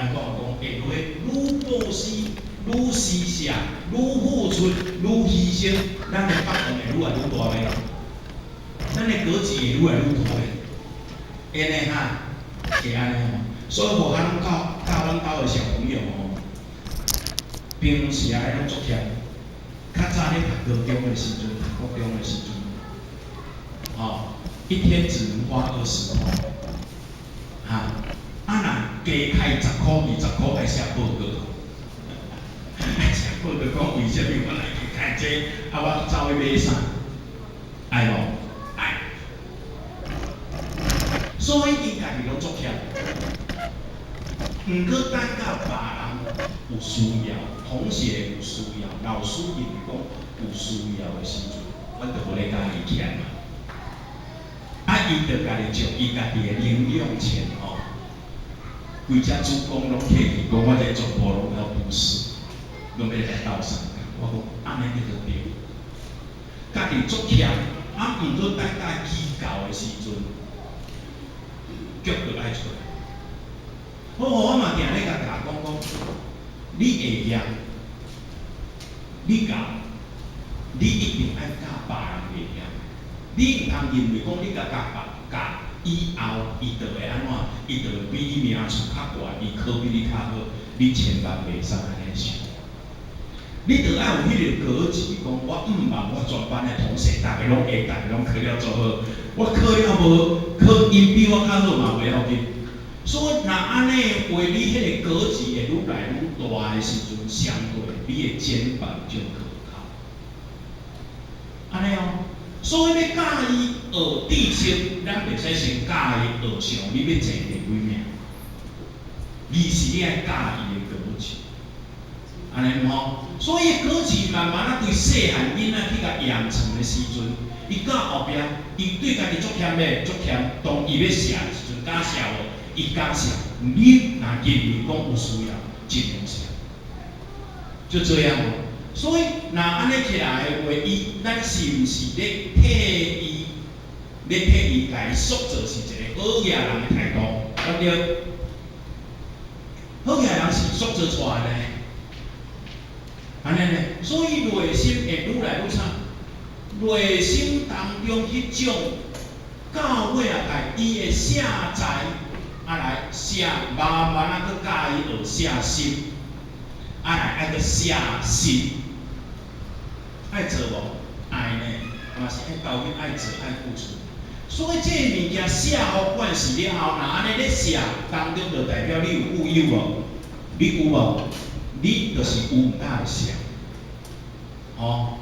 咱講講會落愈布施、愈施捨、愈付出、愈犧牲，咱的福分會愈來愈大袂？咱的果子會愈來愈大袂？會呢哈，會按呢吼。所以無可能教教阮兜的小朋友吼，平常時啊，攏足儉。較早咧讀高中的時陣，讀國中的時陣，吼，一天只能花20塊，哈，啊若加開十箍、20箍，愛寫報告，愛寫報告講為啥物我來加開這個，啊我走去買啥，愛無？愛。所以𪜶家己攏足儉，毋過等到別人有需要，同學有需要，老師認為講有需要的時陣，阮就無咧佮伊儉啊。啊，伊就家己將伊家己的零用錢吼，規隻主公攏客氣講，我這全部攏要布施，攏欲來鬥相共。我講按呢叫做對。家己足儉，啊，毋過等到計較的時陣，腳就愛出來。好，我嘛定咧共教講講，你會曉，你教，你一定愛教別人會曉。你毋通認為講你共教別教以後，伊就會按怎？伊就會比你名次較懸，伊考比你較好，你千萬袂使按呢想。你著愛有彼个格局，講我毋望我全班的同學，逐个攏會，逐个攏考了做好。我考了無，考𪜶比我較好嘛袂要緊。所以若按呢的話，你彼個格局會愈來愈大的時陣，相對你的肩膀就可靠。按呢哦，所以欲教伊學知識，咱袂使先教伊學像你欲爭第幾名，而是你愛教伊的格局。按呢毋吼？所以格局慢慢仔對細漢囡仔去共養成的時陣，伊到後壁，伊對家己足儉的，足儉。當伊欲捨的時陣，敢捨無？伊敢捨。你若認為講有需要，盡量捨。就這樣哦。所以若按呢起來的話，伊咱是毋是咧替伊，咧替伊共伊塑造是一個好額人的態度，對毋對？好額人是塑造出來的。按呢呢，所以內心會愈來愈啥？內心當中彼種到尾仔來，伊會捨財，啊來捨，慢慢仔閣教伊學捨心，啊來愛閣捨身，愛做無？愛呢，嘛是愛投入、愛做、愛付出。所以這个物件捨予慣勢了後，若按呢咧捨，當中就代表你有富有無？你有無？你就是有毋敢會捨，吼！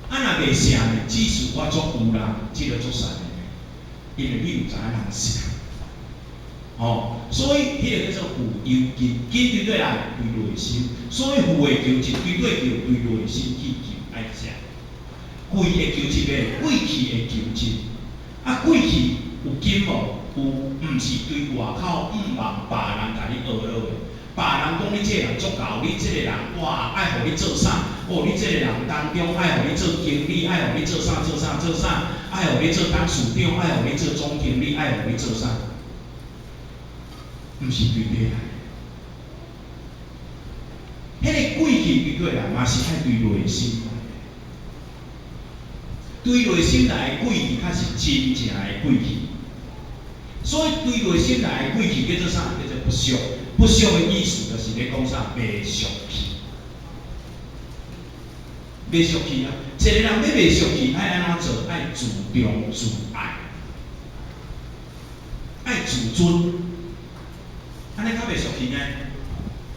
啊，若袂捨呢？只是我足有啦，這个足善的，因為你毋知影人捨，吼！所以彼個叫做富有根，根對佗來？對內心。所以富會求一，對佗求對內心去求愛捨。貴會求一個，貴氣會求一。啊，貴氣有金無？有，毋是對外口毋望別人共你學落的。別人講你這个人足𠢕，你這個人哇，愛予你做啥？哦，你這個人當中愛予你做經理，愛予你做啥做啥做啥？愛予你做董事長，愛予你做總經理，愛予你做啥？毋是對底來。彼个貴氣對過來嘛是愛對內心來的。對內心來的貴氣，較是真正的貴氣。所以對內心來的貴氣叫做啥？叫做不俗。不俗的意思就是咧講啥？袂俗氣。袂俗氣啊！一個人欲袂俗氣，愛按怎做？愛自重自愛，愛自尊，按呢較袂俗氣呢。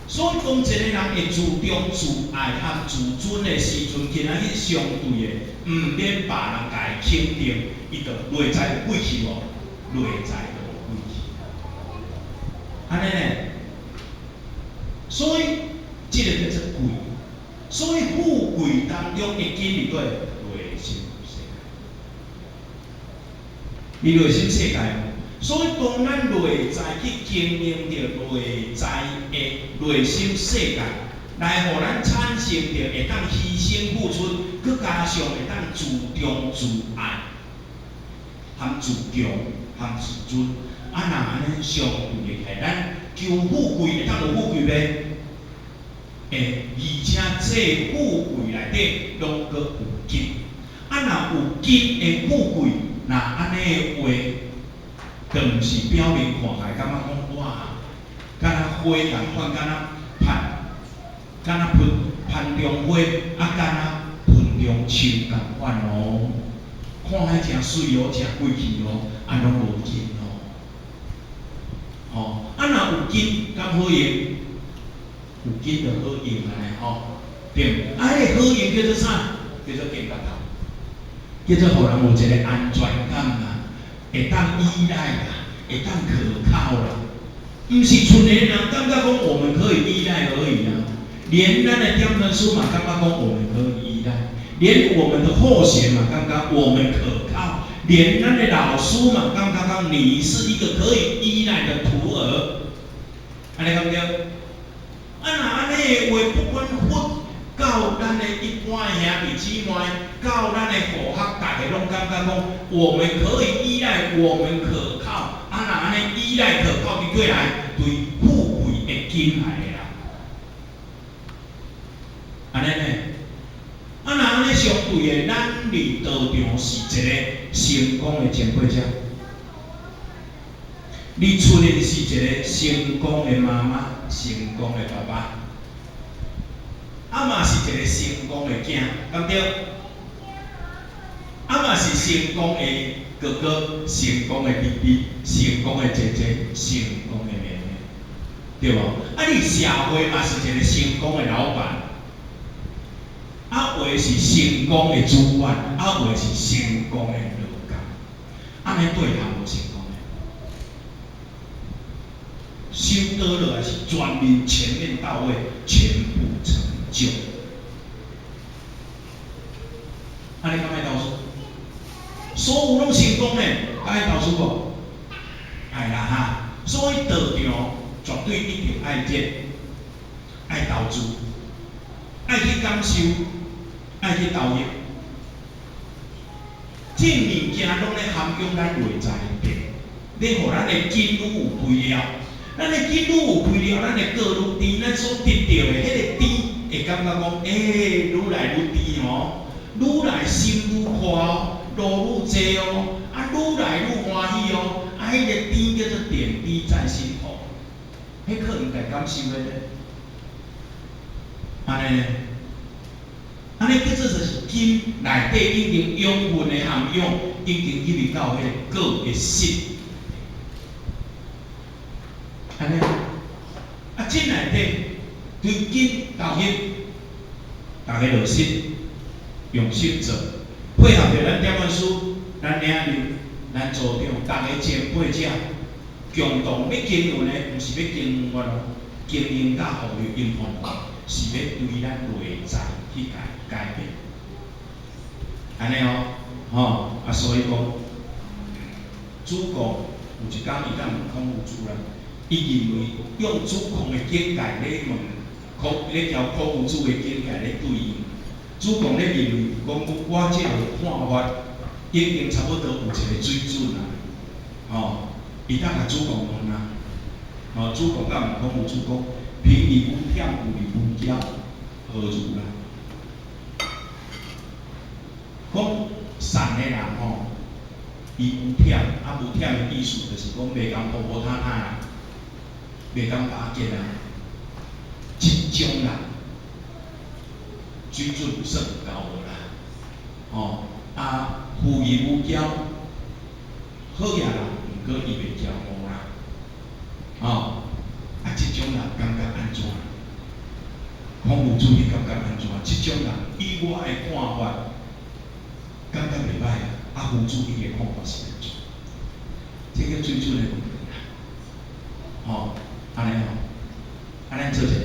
所以當一個人會自重自愛和自尊的時陣，今仔日相對的，毋免別人共伊肯定，伊就內在有貴氣無？內在就有貴氣。按呢呢？所以，這个叫做貴。所以富貴當中會經歷過內心世界，伊內心世界。所以當咱內在去經營著內在的內心世界，來予咱產生著會當犧牲付出，閣加上會當自重自愛，含自強含自尊，啊，若按呢相對的起來，咱求富貴會當有富貴袂？會，而且這富貴內底攏閣有金。啊，若有金的富貴，若按呢的話，就毋是表面看起來感覺講哇，敢若花仝款，敢若攀，敢若攀攀中花，啊，敢若盆中樹仝款哦。看彼誠媠哦，誠貴氣哦，啊，攏無金哦。吼，啊，若有金，敢好用？有金就好用按呢吼，對。啊，彼個好用叫做啥？叫做感覺頭，叫做予人有一個安全感啦，會當依賴啦，會當可靠啦。毋是賰個人感覺講我們可以依賴而已啊，連咱的點傳師嘛感覺講我們可以依賴，連我們的後學嘛感覺我們可靠，連咱的老師嘛感覺講你是一個可以依賴的徒兒，按呢敢對？啊，若按呢的話，不管佛到咱的一般的兄弟姊妹，到咱的護學，逐家攏感覺講，我們可以依賴，我們可靠。啊，若按呢依賴可靠，佇佗來？對富貴的金來的啦。按呢呢？啊，若按呢相對的，咱佇道場是一個成功的前輩者，你出的是一個成功的媽媽，成功的爸爸，啊嘛是一個成功的囝，敢對？啊嘛是成功的哥哥，成功的弟弟，成功的姐姐，成功的妹妹，對無？啊，你社會嘛是一個成功的老闆，啊有的是成功的主管，啊有的是成功的勞工，按呢對項無成功的，修倒落來是全面全面到位，全部成就。按呢敢愛投資？所有攏成功的，敢愛投資無？愛啦哈！所以道場絕對一定愛熱，愛投資，愛去感受，愛去投入。這物件攏咧涵養咱內在的德，咧予咱的根愈有肥料，咱的根愈有肥料，咱的果愈甜，咱所得著的彼個甜，會感覺講，欸，愈來愈甜哦，愈來心愈寬哦，路愈濟哦，啊，愈來愈歡喜哦，啊，彼個甜叫做點滴在心頭，彼可能會感受的咧，按呢，按呢叫做就是根內底已經養分的涵養，已經入去到彼個果的實。按呢，啊，這內底對根投入，逐家落實，用心做，配合著咱點傳師、咱領袖、咱組長、逐个前輩者，共同欲經營的，毋是欲經營我咯，經營甲予伊應付，是欲對咱內在去改改變。按呢哦，吼，啊，所以講，子貢有一工伊當問孔夫子啦，伊認為用子貢的境界咧問孔，咧交孔夫子的境界咧對應。子貢咧認為講，我這個看法已經差不多有一個水準啦，吼，伊當共子貢問啊，吼，子貢佮問孔夫子講：貧而無諂，富而無驕，何如啦？講善的人吼，伊無忝，啊無忝的意思就是講袂共婆婆塔塔啦，袂共巴結啦，這種人水準算有夠無啦？吼，啊富而無驕，好額人，毋過伊袂驕傲啦，吼，啊這種人感覺按怎？孔夫子你感覺按怎？這種人以我的看法，感覺袂歹啊！啊，夫子你的看法是按怎？這個水準的問題啦，吼，按呢吼，啊咱做一個問題。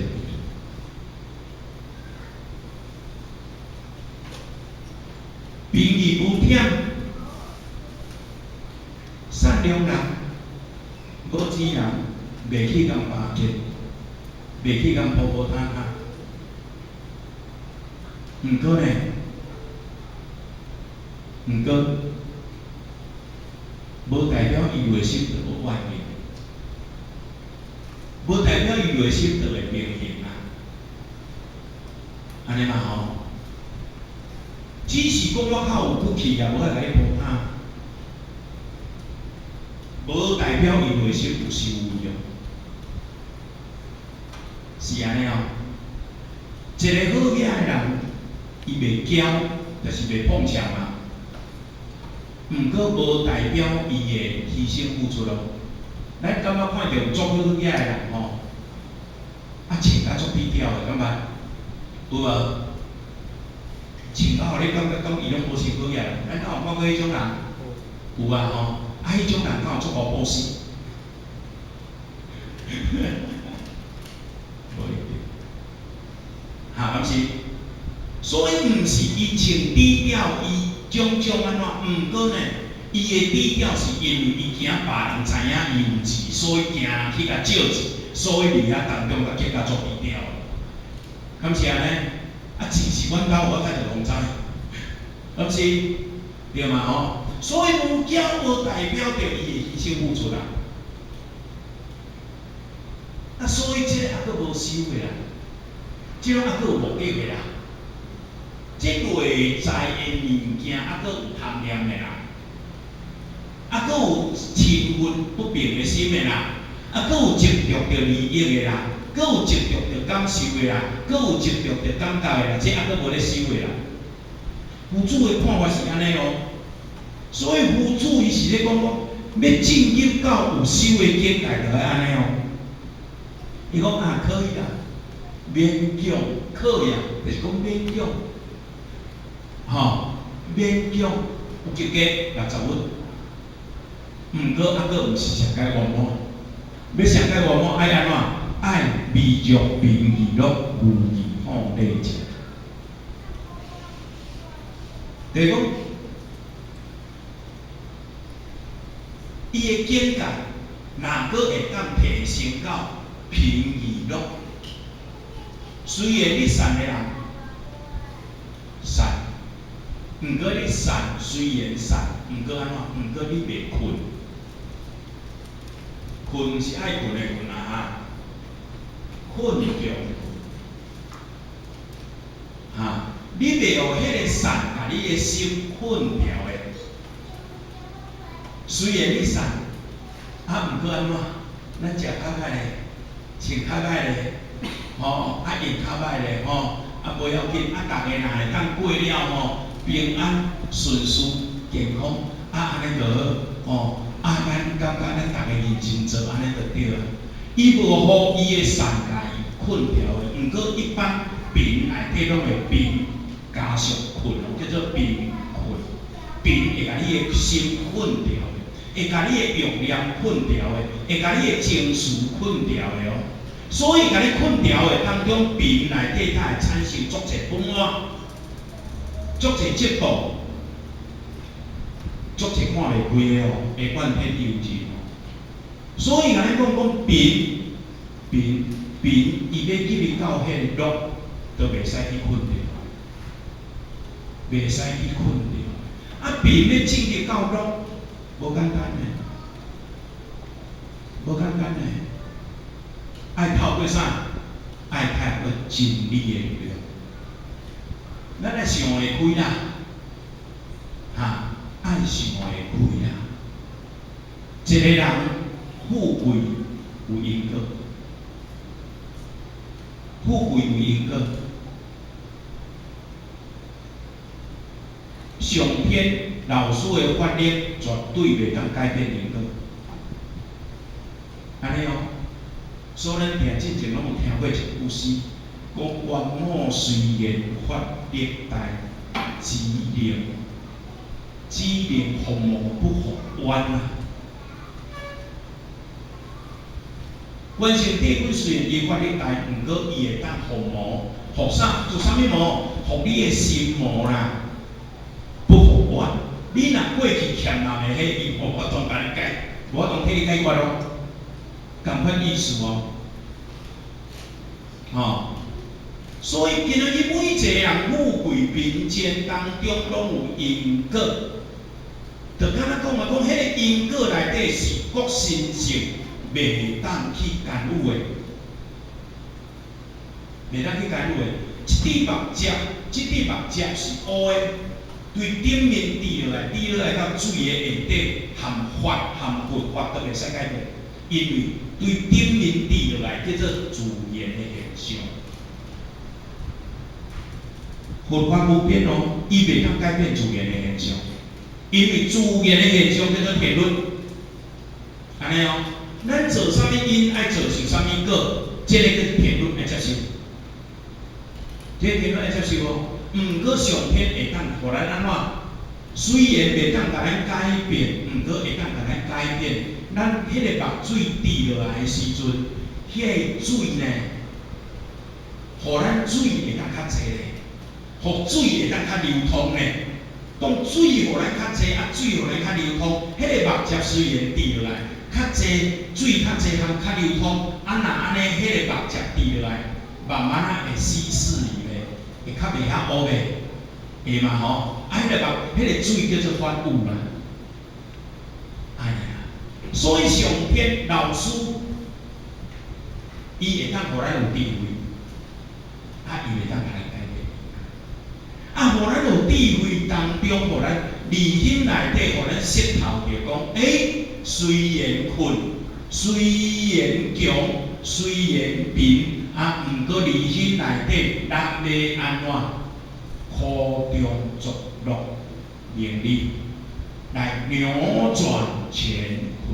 貧而無忝，善良人、無錢人，袂去共巴結，袂去共婆婆塔塔。毋過呢，毋過，無代表伊內心就無怨念。無代表伊內心就會平衡啊，按呢嘛吼。只是講我較有骨氣啊，無愛共你鋪攤，無代表伊內心有修為哦。是按呢哦。一個好額的人，伊袂驕，就是袂碰牆啊。毋過無代表伊會犧牲付出咯。咱感覺看著有足好額的人吼，啊穿甲足低調的，敢捌？有無？穿甲予你感覺講伊攏無穿好額，咱敢有看過彼種人？有啊吼，啊彼種人敢有足會布施？無一定。哈，敢是？所以毋是伊穿低調，伊種種按怎？毋過呢，伊的低調是因為伊驚別人知影伊有錢，所以驚人去共借錢，所以佇遐當中共結甲足低調。敢是按呢？啊，錢是阮兜，我才就戇知，敢是？對嘛吼？所以無驕無代表著伊會犧牲付出啊。啊，所以這个猶閣無修的啦，這種猶閣有目的的啦，這內在的物件猶閣有貪念的啦，猶閣有身份不平的心的啦，猶閣有執著著利益的啦，閣有執著著感受的啦，閣有執著著感覺的啦，這猶閣無咧修的啦。夫子的看法是按呢哦，所以夫子伊是咧講講，欲進入到有修的境界，就愛按呢哦。伊講啊，可以啦，勉強可以啊，就是講勉強，吼，勉強有及格60分，毋過猶閣毋是上蓋圓滿。欲上蓋圓滿愛按怎？愛微弱貧娛樂，無義放禮者。就是講，伊的境界，若閣會當提升到貧娛樂，雖然你善的人善，毋過你善雖然善，毋過按怎？毋過你袂困，困毋是愛困的困啊哈，困著的困，哈，你袂予彼個善共你的心困牢的。雖然你善，啊，毋過按怎？咱食較歹咧，穿較歹咧，吼，啊用較歹咧，吼，啊無要緊，啊逐个若會當過了吼，平安順遂健康，啊按呢就好，吼，啊咱感覺咱逐个認真做，按呢就對啊。伊無予伊的善共伊困牢的，毋過一般貧內底攏會貧加上困，叫做貧困。貧會共你的心困牢的，會共你的欲念困牢的，會共你的情緒困牢的哦。所以共你困牢的當中，貧內底才會產生足濟不滿，足濟嫉妒，足濟看袂開的哦，會怨天尤人哦。所以共你講講貧貧貧，伊欲入去到彼个樂，都袂使去困著，袂使去困著。啊，貧欲進入到樂，無簡單的，無簡單的。愛透過啥？愛透過真理的力量。咱愛想會開啦，哈，愛想會開啦。一個人富貴有因果，富貴有因果。上天老師的法力絕對袂當改變因果。按呢哦，所以咱定進前攏有聽過一句詩，講王母雖然法力大，只能伏魔不伏冤啊。關聖帝君雖然伊法力大，毋過伊會當伏魔，伏啥？做啥物魔？伏你的心魔啦，不伏冤。你若過去欠人的彼，伊無法度共你解，無法度替你解決咯。仝款意思哦，吼。所以今仔日每一個人富貴貧賤當中，攏有因果。就敢若講啊，講彼個因果內底是國神聖，袂當去干預的，袂當去干預的。這滴目汁，這滴目汁是烏的，對頂面滴落來，滴落來到水的下底，含法含佛法都袂使改變，因為對頂面滴落來叫做自然的現象。佛法無變哦，伊袂當改變自然的現象，因為自然的現象叫做鐵律。按呢哦，咱做啥物因，愛造就啥物果，這个叫鐵律愛接受。這個鐵律愛接受哦。毋過上天會當予咱按怎？雖然袂當共咱改變，毋過會當共咱改變。咱彼个目水滴落來的時陣，彼个水呢，予咱水會當較濟咧，予水會當較流通咧。當水予咱較濟，啊水予咱較流通，彼个目汁雖然滴落來較濟，水較濟通較流通，啊若按呢，彼个目汁滴落來，慢慢仔會稀釋去咧，會較袂遐烏袂？會嘛吼？啊，彼个目，彼个水叫做法雨啦。哎呀，所以上天老師，伊會當予咱有智慧，啊，伊會當共咱改變。啊，予咱有智慧當中，予咱內心內底，予咱識透著講，欸，雖然困，雖然窮，雖然貧，啊，毋過內心內底，咱欲按怎苦中作樂，能力來扭轉乾坤。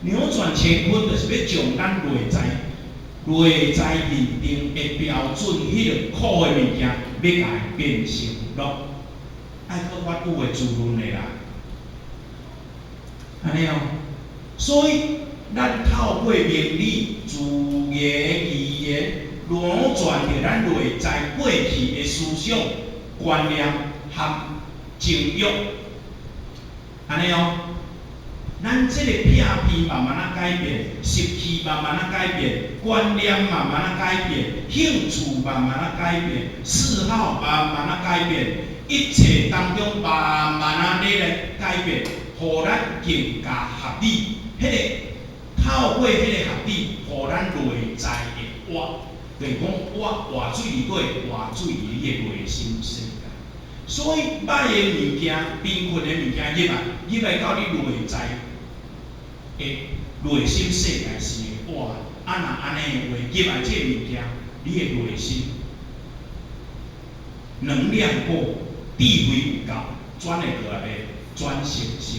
扭轉乾坤，就是欲將咱內在認定的標準，彼个苦的物件，欲共伊變成樂，愛靠法雨的滋潤的啦。按呢哦，所以咱透過明理、自言語言，扭轉著咱內在過去的思想、觀念和情欲，按呢哦。咱這个癖癖慢慢仔改變，習氣慢慢仔改變，觀念慢慢仔改變，興趣慢慢仔改變，嗜好慢慢仔改變，一切當中慢慢仔咧來改變，予咱更加合理。彼个透過彼个合理，予咱內在的活，就是講活活水裡底，活水佇你的內心世界。所以歹的物件、貧困的物件入來，入來到你內在的內心世界是會活。啊，若按呢的話，入來這个物件，你的內心能量夠，智慧有夠，轉會過來袂？轉成成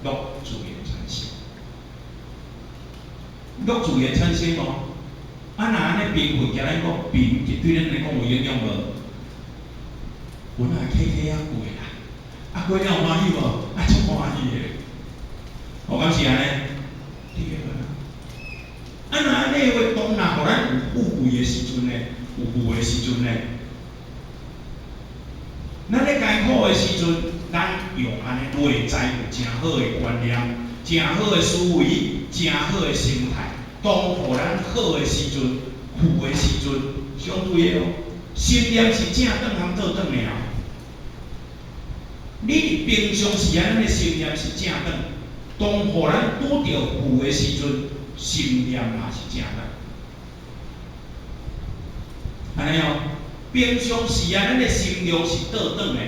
樂自然產生，樂自然產生哦。啊，若按呢貧困，舉咱講貧，對咱來講有影響無？阮也客客仔過啦，啊過了有歡喜無？啊足歡喜的，哦，敢是按呢？對啊。啊，若按呢話，當若予咱有富貴的時陣呢？有富的時陣呢？咱咧艱苦的時陣，咱用按呢內在有誠好的觀念、誠好的思維、誠好的心態，當予咱好的時陣、富的時陣，相對的哦，心念是正轉含倒轉的哦。你佇平常時啊，咱的心念是正轉，當予咱拄著富的時陣，心念嘛是正轉。按呢哦，平常時啊，咱的心量是倒轉的，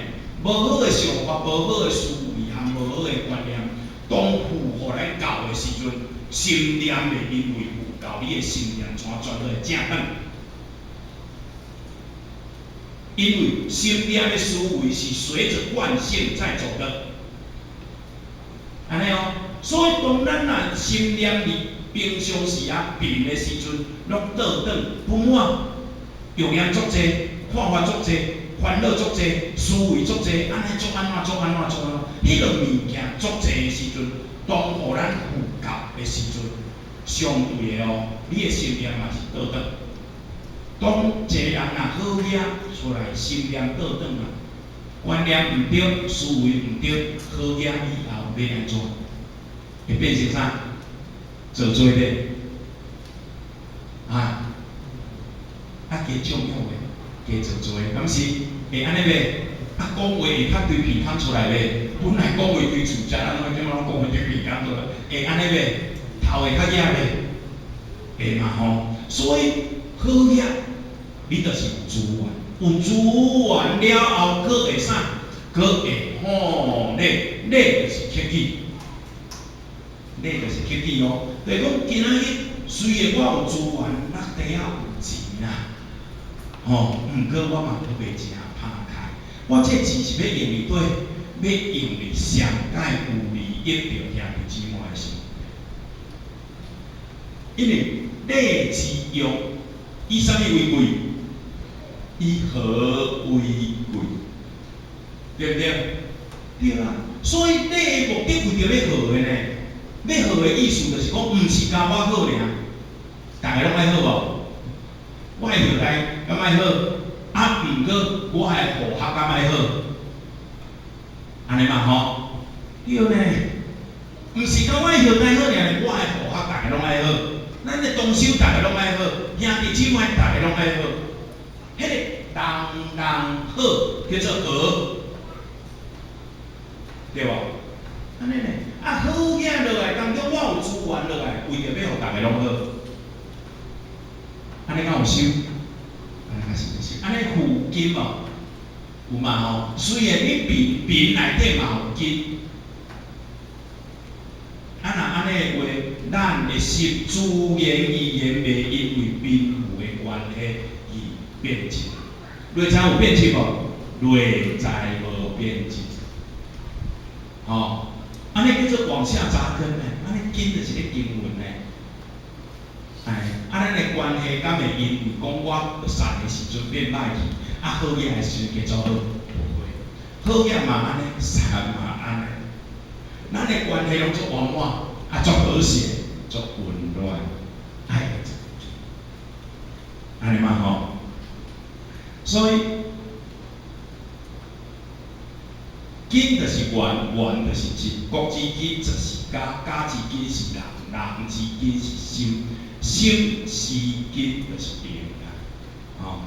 無好的想法、無好的思維和無好的觀念，當富予咱夠的時陣，心念會因為富夠，你的心念怎轉做正轉？因為心念的思維是隨著慣性在走的，按呢哦，所以當咱若心念佇平常時啊貧的時陣，攏倒轉不滿，欲念足濟，看法足濟，煩惱足濟，思維足濟，按呢做按怎做按怎做按怎，彼个物件足濟的時陣，當予咱富夠的時陣，相對的哦，你的心念嘛是倒轉。當一個人若好額出來，心念倒轉啊，觀念毋對，思維毋對，好額以後欲按怎？會變成啥？造罪咧？啊？啊，加縱欲的，加造罪，敢是？會按呢袂？啊，講話會較對鼻孔出來袂？本來講話對厝食，咱怎麼講話對鼻孔出來？會按呢袂？頭頭會較額袂？會嘛吼。所以好額，你就是有資源，有資源了後，閣會啥？閣會吼禮，禮就是客氣，禮就是客氣哦。就是講今仔日雖然我有資源，落地仔有錢啦，吼，毋過我嘛閣袂誠拍開。我這錢是欲用佇佗？欲用佇上蓋有利益著兄弟姊妹的心。因為禮之用，以啥物為貴？以和為貴，對毋對？對啊。所以禮的目的為著欲和的呢，欲和的意思就是講，毋是干我好爾，逐个攏愛好無？我的後代敢愛好？啊，毋過我的後學敢愛好？按呢嘛吼？對呢，毋是干我的後代好爾，我的後學逐个攏愛好。咱的同修逐个攏愛好，兄弟姊妹逐个攏愛好。彼個人人好叫做和，對無？按呢呢，啊好額落來當中，我有資源落來，為著欲予逐个攏好，按呢敢有收？按呢敢是袂收？按呢富金無？有嘛吼？雖然你貧貧內底嘛有金，啊若按呢的話，咱的心自然而然袂因為貧富的關係而變質。內在有變質無？內在無變質。吼，按呢叫做往下扎根呢？按呢根就是咧經文呢。哎，啊，咱的關係敢會因為講我善的時陣變歹去，啊好額的時陣繼續好？無會，好額嘛按呢，善嘛按呢。咱的關係攏足圓滿，啊足和諧，足溫暖，愛按呢嘛吼。所以根就是源，源就是質，國之根就是家，家之根是人，人之根是心，心是根就是靈啦，吼。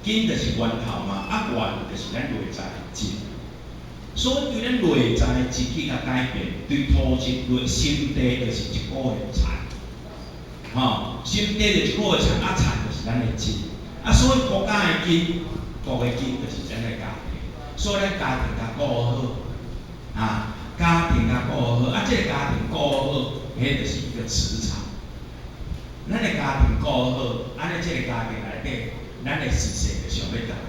根就是源頭嘛，啊源就是咱內在的質。所以對咱內在的質去共改變，對土質、對心地就是一股的田，吼，心地就是一股的田，啊田就是咱的質。啊，所以國家的根，國的根就是咱的家庭。所以咱家庭共顧好，啊，家庭共顧好，啊，這个家庭顧好，彼就是一個磁場。咱的家庭顧好，按呢這个家庭內底，咱的時勢就想欲轉來。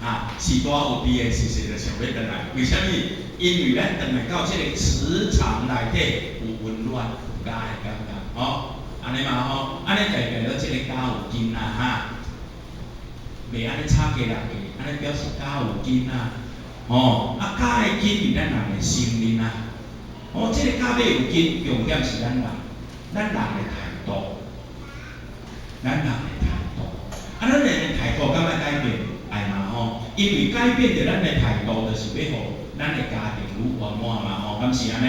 啊，序大有佇的時勢就想欲轉來。為啥物？因為咱轉來到這个磁場內底有溫暖、有家的感覺，吼，按呢嘛吼，按呢代表了這个家有根啦，哈。袂按呢吵架啦，按呢表示家有根啊，吼，啊家的根佇咱人的心裡啊，哦，這个家欲有根，重點是咱人，咱人的態度，咱人的態度，啊，咱人的態度敢欲改變？愛嘛吼，因為改變著咱的態度，就是欲予咱的家庭愈圓滿嘛吼，敢是按呢？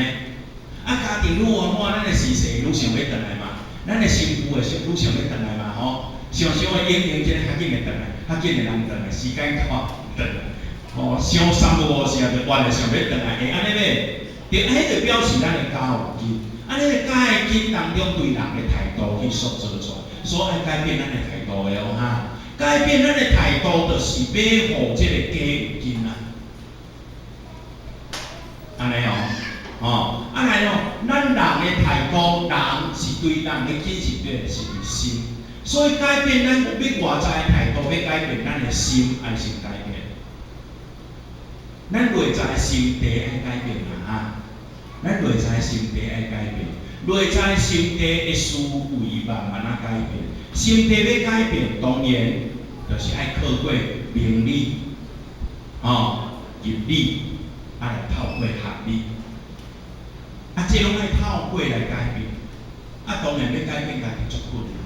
啊，家庭愈圓滿，咱的時勢愈想欲轉來嘛，咱的新婦會愈想欲轉來嘛吼，常常會應用這个較緊會轉來，較緊的人轉來，時間到轉來，吼，傷三不五時啊，就怨會想欲轉來，會按呢袂？對，啊，彼就表示咱的家有根，啊，彼个家的根當中對人的態度去塑造出來，所以愛改變咱的態度的哦哈。改變咱的態度，就是欲予這個家有根啊。按呢哦，吼，啊來哦，咱人的態度，人是對人的根是對，是佇心，所以改變咱欲外在的態度，欲改變咱的心，愛先改變。咱內在的心地愛改變啊！哈，咱內在的心地愛改變，內在心地的思維慢慢仔改變。心地欲改變，當然就是愛靠過明理，吼，入理，啊來透過學理，啊，這攏愛透過來改變。啊，當然欲改變家己足困難，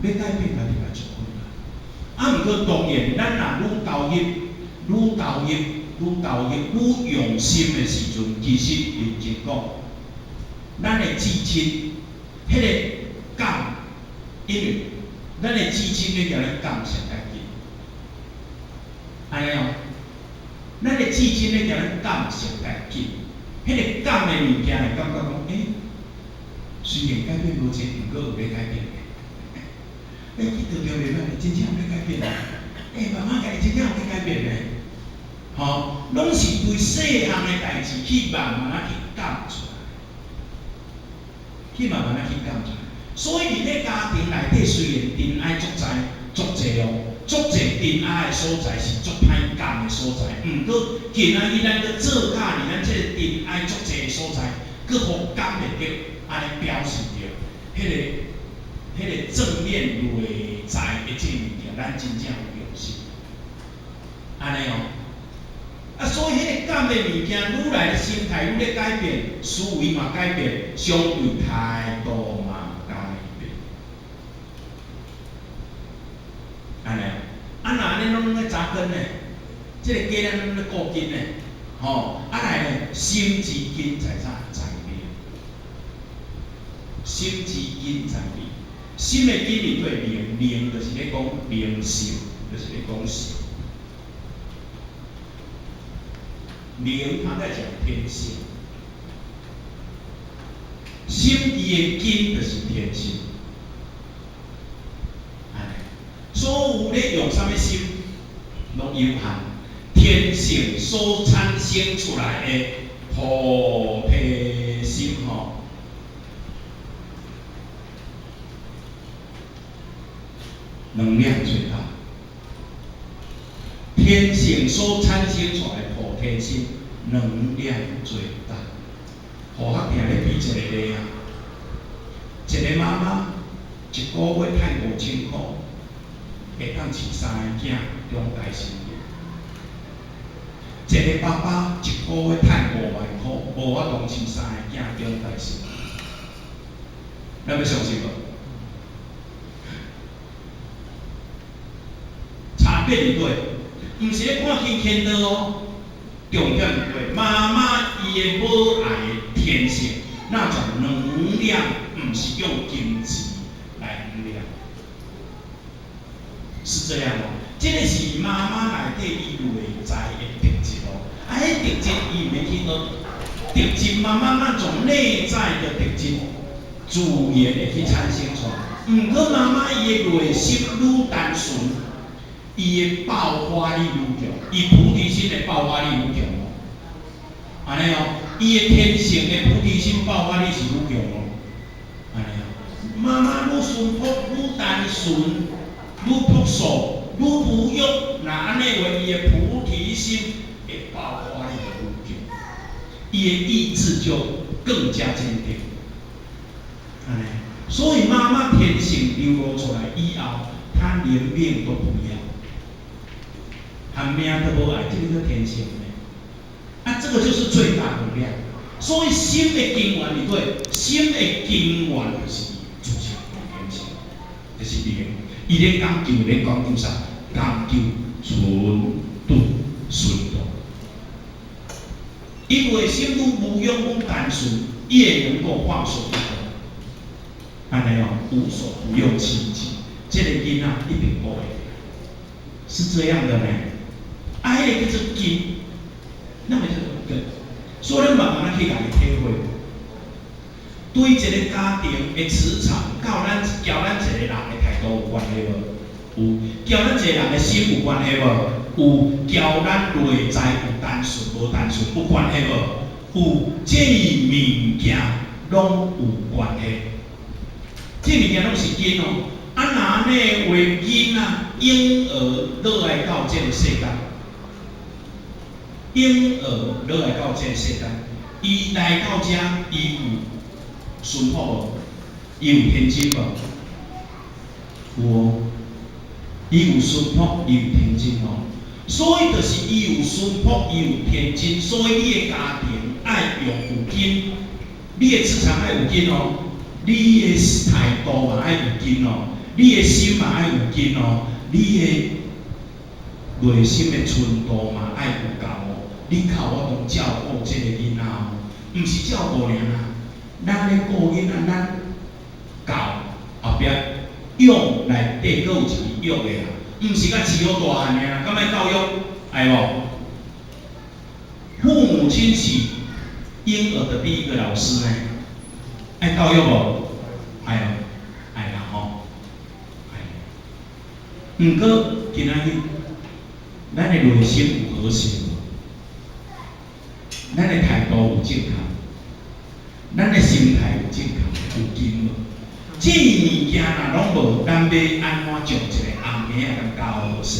欲改變家己嘛足困難。啊，毋過當然，咱若愈投入、愈投入、愈投入、愈用心的時陣，其實認真講，咱的至親，彼個感，因為咱的至親咧共咱感受較緊，按呢哦。咱的至親咧共咱感受較緊，彼個感的物件會感覺講，雖然改變無濟，毋過有咧改變。去道場袂歹，真正有咧改變。慢慢家己真正有咧改變咧，吼，攏是對細項的代誌去慢慢仔去感出來，去慢慢仔去感出來。所以佇咧家庭內底，雖然塵埃足濟足濟哦，足濟塵埃的所在是足歹感的所在。毋過今仔日咱閣做教佇咱這个塵埃足濟的所在，閣予感會著，按呢表示著，彼個正面內在的這物件，咱真正有用心。按呢哦，啊，所以彼個感的物件，愈來心態愈咧改變，思維嘛改變，相對態度嘛改變。按呢，啊，若按呢攏咧扎根呢，這個根咱攏咧固根呢，吼，啊來呢，心之根在啥？在靈。心之根在靈，心的根佇佗靈，靈就是咧講靈性，就是咧講性。靈，他在講天性，心伊的根就是天性。所有咧用啥物心，攏有限。天性所產生出來的菩提心吼，能量最大。天性所產生出來的菩提心，能量最大。何學定咧比一個例啊，一個媽媽一個月趁5000箍，會當飼三个囝中大成就。一個爸爸一個月趁5萬箍，無法度飼三个囝中大成就。咱欲相信無？差別佇佗？毋是咧看輕牽刀哦，重點佇佗？媽媽伊的母愛的天性，那種能量，毋是用金錢來衡量，是這樣哦。這個是媽媽內底伊內在的特質哦。啊，彼特質伊毋免去學，特質媽媽那種內在的特質，自然會去產生出來。毋過媽媽伊的內心愈單純，伊的爆發力愈強，伊菩提心的爆發力愈強哦。按呢哦，伊的天性的菩提心爆發力是愈強哦。按呢哦，媽媽愈淳樸、愈單純、愈樸素、愈無欲，若按呢話，伊的菩提心的爆發力就愈強，伊的意志就更加堅定。按呢，所以媽媽天性流露出來以後，她連命都不要。含命都無愛，這个叫天性的。啊，這個就是最大能量。所以心的根源佇佗？心的根源就是自性天性，就是靈。伊咧講究，咧講究啥？講究純度、純度。因為心愈無欲、愈單純，越能夠化所不得。按呢哦，無所不用其極，這个囡仔一定顧會，是這樣的呢。啊，彼个叫做根，那麼叫做根。所以咱慢慢仔去共伊體會，對一个家庭的磁場，佮咱交咱一個人的態度有關係無？有。交咱一個人的心有關係無？有。交咱內在有單純無單純有關係無？有。這物件攏有關係。這物件攏是根哦。啊，若按呢話，囡仔嬰兒落來到這个世間。嬰兒落來到這个世間，伊來到遮，伊有淳樸無？伊有天真無？有哦。伊有淳樸，伊有天真哦。所以就是伊有淳樸，伊有天真，所以你的家庭愛用有根，你的磁場愛有根哦，你的態度嘛愛有根哦，你的心嘛愛有根哦，你的內心的純度嘛愛有夠哦。你較有法度照顧這个囡仔哦，毋是照顧爾啊，咱咧顧囡仔，咱教後壁養內底閣有一個育的啦，毋是佮飼好大漢爾啦，敢愛教育，愛無？父母親是嬰兒的第一個老師呢，愛教育無？愛哦，愛啦吼，愛。毋過今仔日，咱的內心有和諧無？咱的態度有正確，咱的心態有正確，有根無？這物件若攏無，咱欲按怎將一个紅嬰仔共教好勢？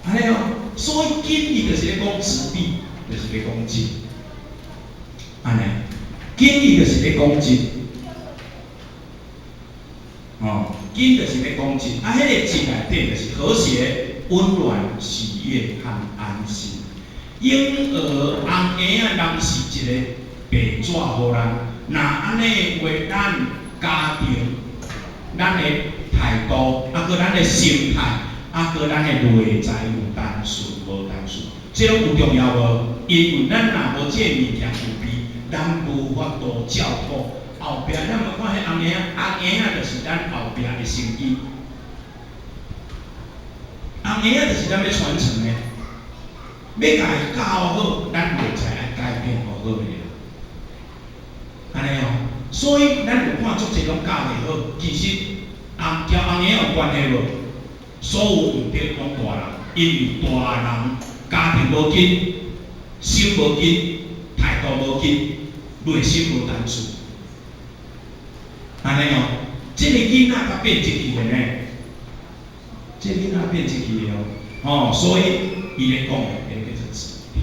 按呢哦，所以根伊就是咧講質地，就是咧講質。按呢，根伊就是咧講質，哦，根就是咧講質，啊，彼个質內底就是和諧、溫暖、喜悅和安心。嬰兒紅嬰仔人是一个白紙予咱，若按呢的話，咱家庭、咱的態度，啊，閣咱的心態，啊，閣咱的內在有單純無單純，這攏有重要無？因為咱若無這个物件具備，咱無法度照顧後壁。咱無看彼紅嬰仔，紅嬰仔就是咱後壁的生機，紅嬰仔就是咱欲傳承的。欲共伊教好，咱內在愛改變予好的啦。按呢哦，所以咱有看足濟攏教袂好，其實紅交紅嬰有關係無？所有毋對攏大人，因為大人家庭無根，心無根，態度無根，內心無單純。按呢哦，這个囡仔較變質去的呢，這個囡仔變質去的哦，哦，所以伊咧講的，彼个叫做質地，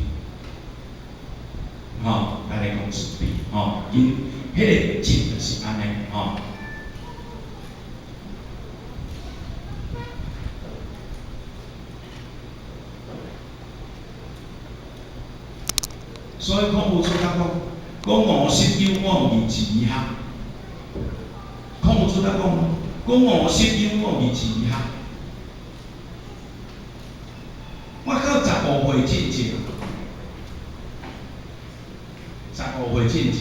吼，咱咧講質地，吼，𪜶彼个質就是按呢，吼。所以孔夫子才講，講五十有五而志於學。孔夫子才講，講五十有五而志於學。我到15歲進前，十五歲進前，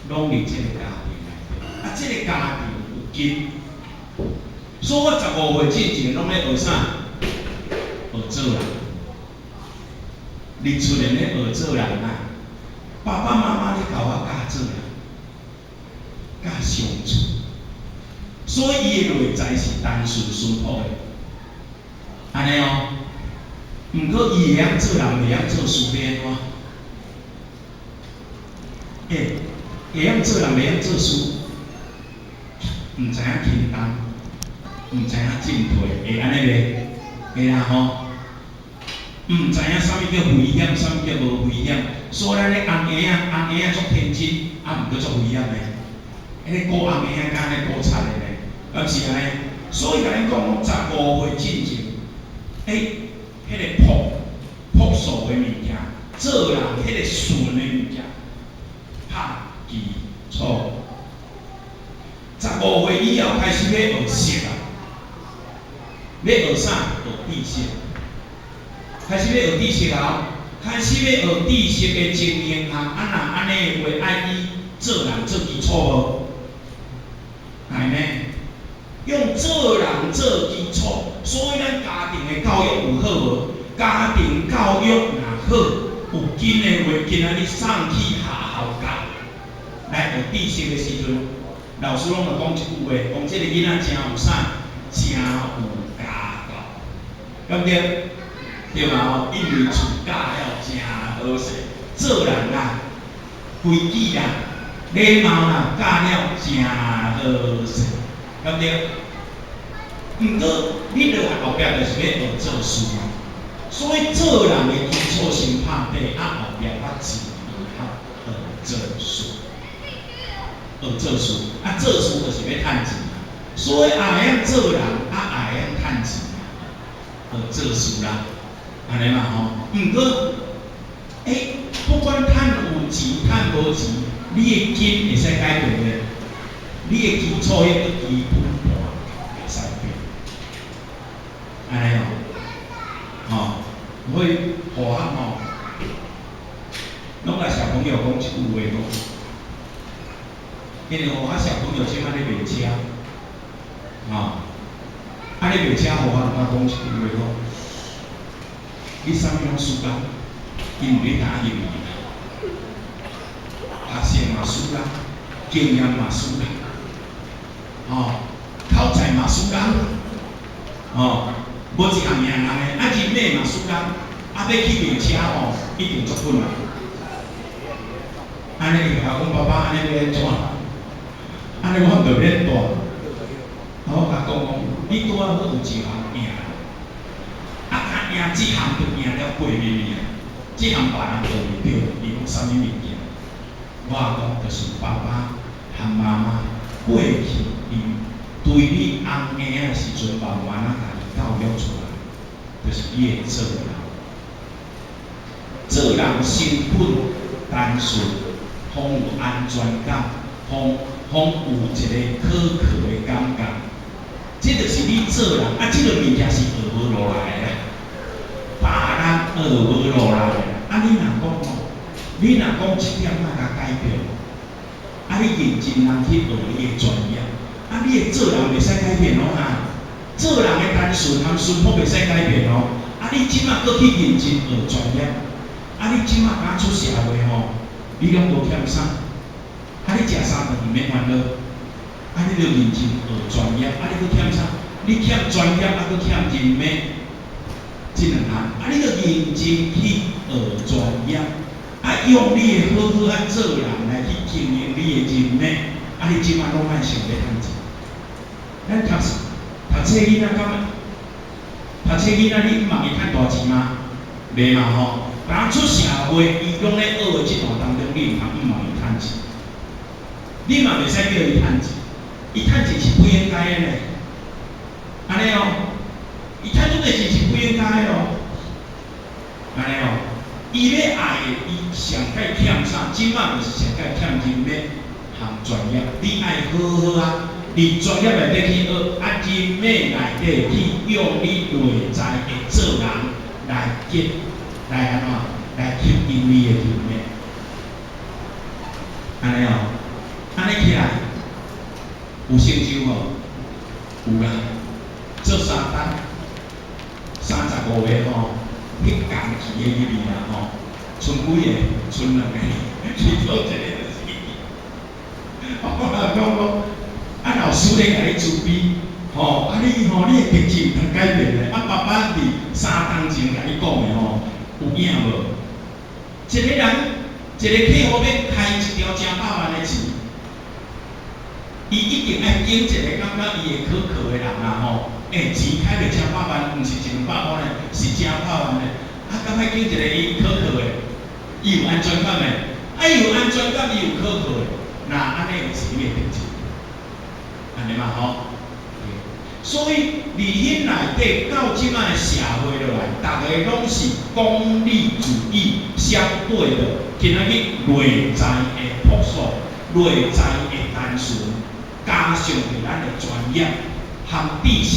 攏佇這个家庭內底，啊，這个家庭有根，所以我十五歲進前攏咧學啥？學做人。日出來咧學做人啊，爸爸媽媽咧教我教做人，教相處，所以伊的內在是單純淳樸的，按呢哦。毋過伊會曉做人，袂曉做事，欲按怎？欸，會曉做人，袂曉做事，毋知影輕重，毋知影進退，會按呢袂？會啦吼。毋知影啥物叫危險，啥物叫無危險，所以咱咧紅嬰仔，紅嬰仔足天真，啊毋過足危險的。彼个顧紅嬰仔敢按呢顧賊的呢？敢是按呢？所以共恁講，十五歲進前，欸，彼个樸樸素的物件，做人彼个順的物件，拍基礎。十五歲以後開始欲學識啊，欲學啥？學知識。開始欲學知識啊！開始欲學知識的情形下，啊若按呢的話，愛以做人做基礎無？愛呢？用做人做基礎，所以咱家庭的教育有好無？家庭教育若好，有根的話，今仔日送去學校教，來學知識的時陣，老師攏會講一句話，講這个囡仔誠有啥？誠有家教，對毋對？對嘛吼，因為厝教了誠好勢，做人啦、規矩啦、禮貌啦，教了誠好勢，對毋對？毋過你落來後壁就是欲學做事嘛，所以做人的基礎先拍底，啊後壁較自然學做事，學做事，啊做事就是欲趁錢嘛，所以也會曉做人，啊也會曉趁錢嘛，學做事啦。按呢嘛吼，毋過，欸，不管趁有錢趁無錢，你的根會使改變的，你的基礎彼個基本盤袂使變。按呢吼，吼，所以護學吼，攏共小朋友講一句話講，因為吼，啊小朋友這擺咧賣車，吼，啊咧賣車予我就甲講一句話講，你啥物攏輸工，因為你打入去啦，學識嘛輸人，經驗嘛輸人，吼，口才嘛輸人，吼，無一項贏人的，啊人脈嘛輸人，啊欲去賣車吼，一定足困難。按呢伊共我講，爸爸按呢欲按怎？按呢我毋著免帶。啊，我共講講，你拄仔好有一項贏，啊，共贏這項就贏了過面去啊，這項別人做袂著，伊講啥物物件？我講就是爸爸和媽媽過去伊對你尪嬰仔的時陣，慢慢仔共你教育出來，就是你會做人。做人誠懇、單純，予有安全感，予予有一個可靠的感覺。這就是你做人啊！這个物件是學無落來的啦，別人學無落來的。啊，你若講吼，你若講這點愛共改變，啊，你認真人去學你的專業，啊，你的做人袂使改變哦哈。做人的單純和淳樸袂使改變哦。啊，你這馬閣去認真學專業，啊，你這馬敢出社會吼，你攏無欠啥？啊，你食三頓毋免煩惱。啊，你著認真學專業，啊，你閣欠啥？你欠專業，啊，閣欠人脈，這兩項，啊，你著認真去學專業，啊，用你的好好仔做人來去經營你的人脈，啊，你這馬攏莫想欲趁錢。咱讀讀冊囡仔敢讀冊囡仔，你毋望伊趁大錢嗎？袂嘛吼。人出社會，伊攏咧學的這段當中，你毋通毋望伊趁錢。你嘛袂使叫伊趁錢，伊趁錢是不應該的呢。按呢哦，伊趁這个錢是不應該的哦。按呢哦，伊欲愛的，伊上蓋欠啥？這馬就是上蓋欠人脈和專業。你愛好好啊，佇專業內底去學，啊，人脈內底去用你內在的做人來結，來按怎？來吸引你的人脈。按呢哦，按呢起來有成就無？有啦，做三單，35個吼，彼仝期的入去啊吼，賰幾个？賰兩個，其中一個就是伊。我人講講，啊老師咧共你慈悲，吼，啊你吼，你的特質毋通改變的。啊爸爸佇3冬前共你講的吼，有影無？一個人，一個客戶欲開一條誠百萬的錢，伊一定愛揀一個感覺伊會可靠的人啊吼。欸，錢開著誠百萬，毋是一兩百箍呢，是誠百萬的。啊，敢愛揀一個伊可靠的，伊有安全感的，啊，伊有安全感，伊有可靠的，那按呢就是你的特質，按呢嘛吼。所以佇彼內底到這擺的社會落來，逐个攏是功利主義，相對的，今仔日內在的樸素，內在的單純，加上著咱的專業和知識，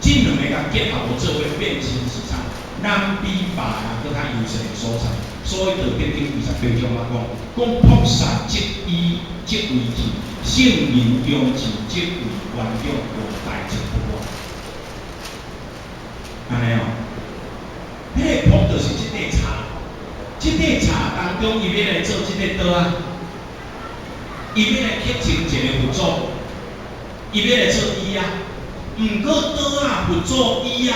這兩个共結合做伙變成是啥？咱比別人閣較優勢的所在。所以《道德經》28章仔講，講樸實則醫，則為器；聖人用智，則為官長，無代誌不外。按呢哦，彼个樸就是這塊茶，這塊茶當中，伊欲來做這个桌仔，伊欲來刻成一个佛祖，伊欲來做椅仔。毋過桌仔、佛祖、椅仔，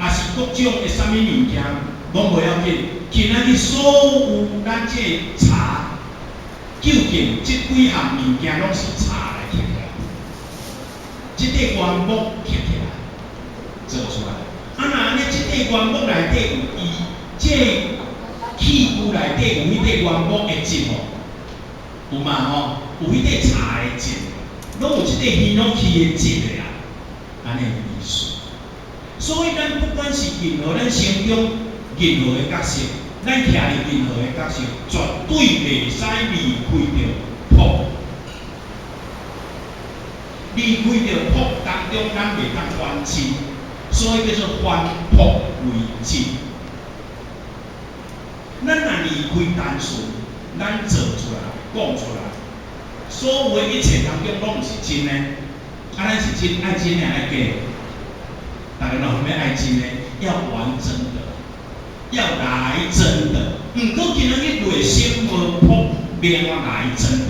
也是各種的啥物物件，攏無要緊。今仔日所有咱這个茶，究竟這幾項物件攏是茶來刻起來，這塊原木刻起來做出來。啊，若按呢，這塊原木內底有伊，這个器具內底有彼塊原木的質無？有嘛吼？有彼塊茶的質，攏有這塊ヒノキ的質的啦，按呢意思。所以咱不管是任何咱生中任何的角色，咱徛佇任何的角色，絕對袂使離開著樸。離開著樸當中，咱袂當反真，所以叫做返樸歸真。咱若離開單純，咱做出來、講出來，所有的一切當中攏毋是真的。啊，咱是真愛真的愛假的？逐家攏欲愛真的，要玩真的，要來真的。毋過今仔日內心無樸，欲按怎來真的，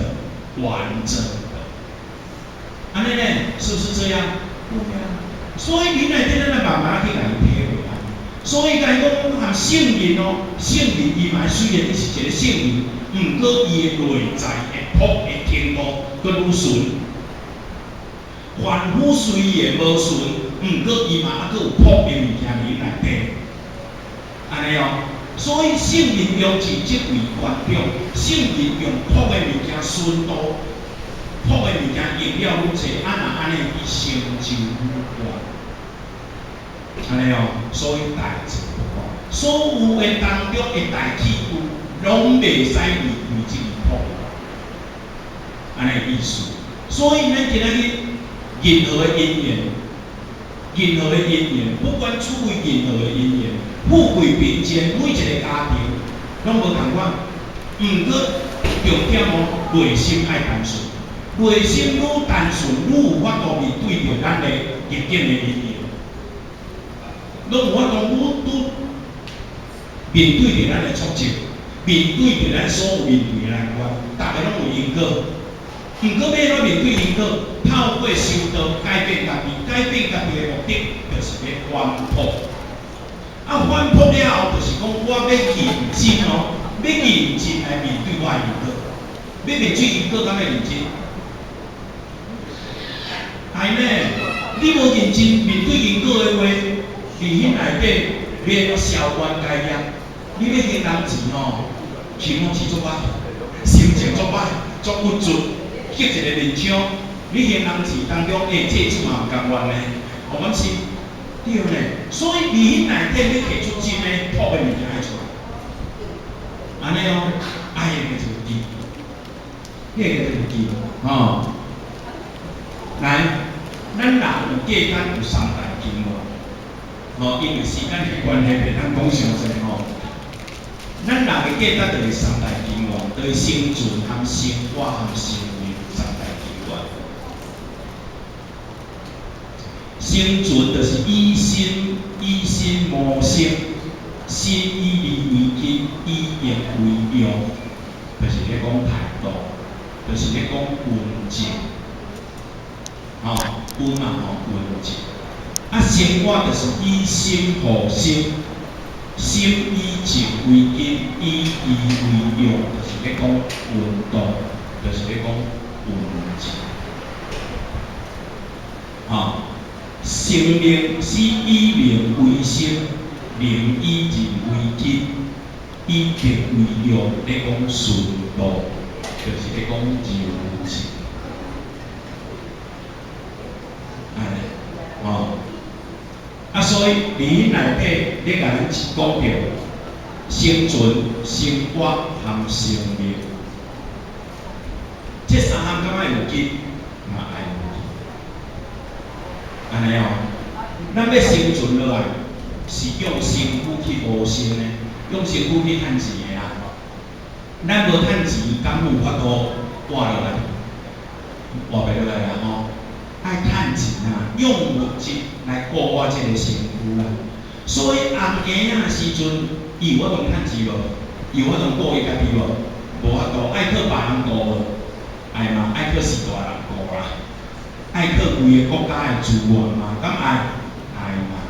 玩真的。按呢呢，是不是這樣？對啊。所以恁內底咱來慢慢去共伊體會啊。所以共伊講含聖人哦，聖人伊嘛雖然伊是一個聖人，毋過伊的內在的樸的程度閣愈純。凡夫雖然無純，毋過伊嘛猶閣有樸的物件佇內底。按呢哦，所以聖人用字則為觀長，聖人用樸的物件純度，樸的物件用了愈濟，啊若按呢伊成就愈懸。按呢哦，所以代誌不共，所有的當中的大器具，攏袂使離開這个樸。按呢意思。所以咱今仔日任何的因緣，任何的因緣，不管處於任何的因緣，富貴貧賤，每一個家庭攏無仝款。毋過重點哦，內心愛單純，內心愈單純，愈有法度面對著咱的逆境的因緣，攏有法度愈拄面對著咱的挫折，面對著咱所有面對的難關，逐个攏有因果。毋過欲按怎面對因果？透過修道改變家己，改變家己的目的，就是欲反撲。啊，反撲了後，就是講我欲認真哦，欲認真來面對我的因果。欲面對因果，敢欲認真？愛呢？你無認真面對因果的話，佇彼內底欲按怎消冤解業？你欲還人錢吼，気持ち足歹，心情足歹，足鬱卒，激一个面青。你還人錢當中，欸，債主嘛毋甘願呢，我講是對呢。所以佇彼內底欲提出真的樸的物件愛出來，按呢哦，愛的就記，彼个就記，吼。來，咱人有價值有三大根源，吼，因為時間的關係，袂當講傷濟吼。咱人的價值就是三大根源，就是生存含生活含生命三大根源。生存就是以心以心謀生，心以利為根，以用為用，就是咧講態度，就是咧講溫靜，吼，溫嘛吼溫靜。啊，生活就是以心護心，心以靜為根，以意為用，就是咧講溫度，就是咧講溫靜。吼，生命是以靈為生，靈以仁為根，以德為用，咧講順道，就是咧講柔情。按呢，吼，啊，所以佇彼內底，咧共咱講著生存、生活含生命，這三項敢愛有根？嘛愛有根。按呢哦，咱欲生存落來，是用身軀去謀生的，用身軀去趁錢的啦。咱無趁錢，敢有法度活落來？活袂落來啦吼！愛趁錢啊，用物質來顧我這个身軀啦。所以紅嬰仔的時陣，伊有法度趁錢無？伊有法度顧伊家己無？無法度，愛靠別人顧無？愛嘛，愛靠序大人顧啦，愛靠規个國家的資源嘛，敢愛？愛嘛。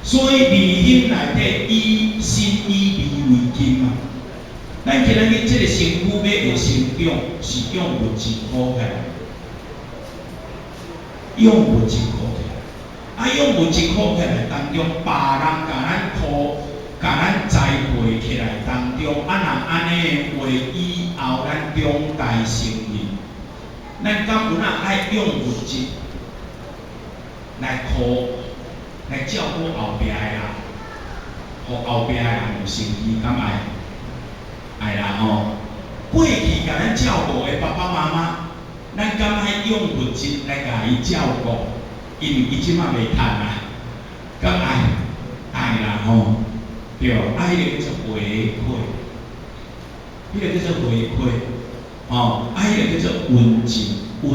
所以內心內底以心以利為根嘛。咱今仔日這个身軀欲會成長，是用物質顧起來，用物質顧起來。啊，用物質顧起來當中，別人共咱顧、共咱栽培起來當中，啊，若按呢的話，以後咱長大成人，咱敢有哪愛用物質來顧、來照顧後壁的人，予後壁的人有生機，敢愛？愛啦吼！過去共咱照顧的爸爸媽媽，咱敢愛用物質來共伊照顧？因為伊這馬袂趁啊，敢愛？愛啦吼！對，啊，彼個叫做回饋，彼個叫做回饋。吼，啊，彼个叫做恩情恩，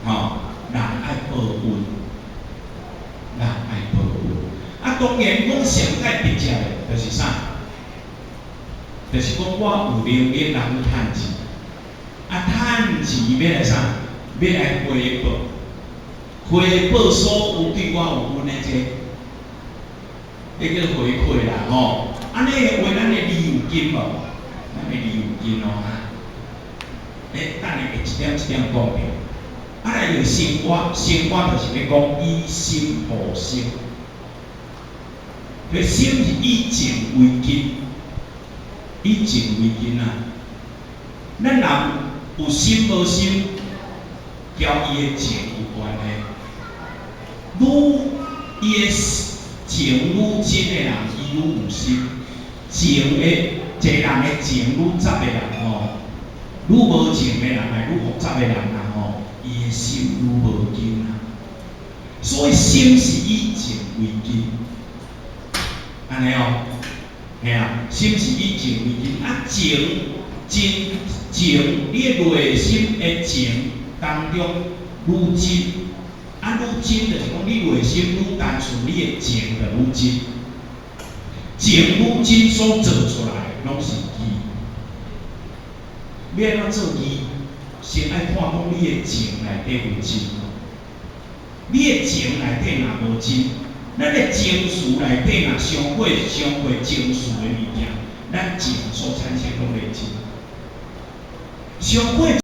吼，人愛報恩，人愛報恩。啊，當然講上蓋直接的，就是啥？就是講我有能力人去趁錢，啊，趁錢欲來啥？欲來回報，回報所有對我有恩的這個，彼叫回饋啦吼。按呢的話，咱的字有金無？咱的字有金哦哈。欸，等下會一點一點講著。啊，來著生活，生活就是咧講以心護心。彼心是以情為根，以情為根啊。咱人有心無心，交伊的情有關係。愈伊的情愈真的人，伊愈有心。情的一個人的情愈雜的人吼，愈無情的人啊，愈複雜的人啊吼，伊的心愈無根啊。所以心是以情為根，按呢哦，嘿啊，心是以情為根，啊情真情，你的內心的情當中愈真，啊愈真就是講你內心愈單純，你的情就愈真。情愈真所做出來攏是義。欲按怎做義？先愛看講你的情內底有真無？你的情內底若無真，咱的情緒內底若傷過傷過情緒的物件，咱情所產生攏袂真。傷過。